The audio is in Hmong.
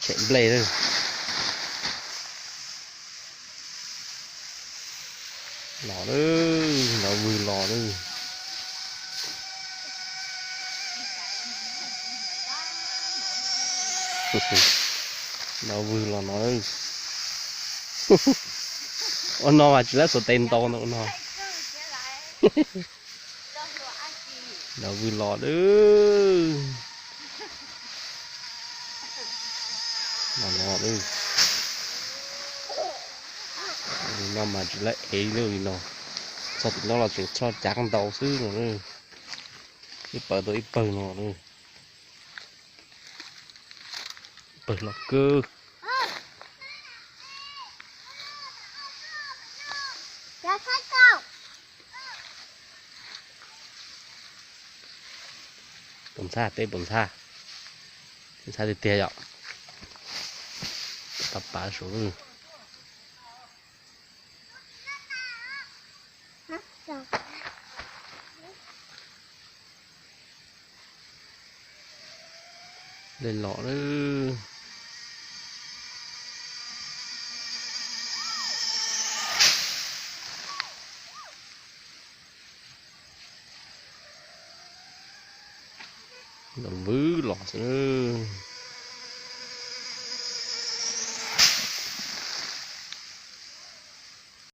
tshem nplej lawm. Los lawm, nrov vwg los lawm. Nrov vwg los no lawm. Ua no mas tsis lab xuas tes ntaus ntau no. Nrov vwg los lawm. Los no lawm. Li no mas tsis lab ev lawm li no. Txog tim no los tseem txog cav ntaus xwb no. Ib pawg tau ib pawg no. Pawg los kawg. Puas ntxhab, teb puas ntxhab? Ntxhab tiag tiag yom. Tau pav saud. Dej los lawm. Nrov vwg los xwb.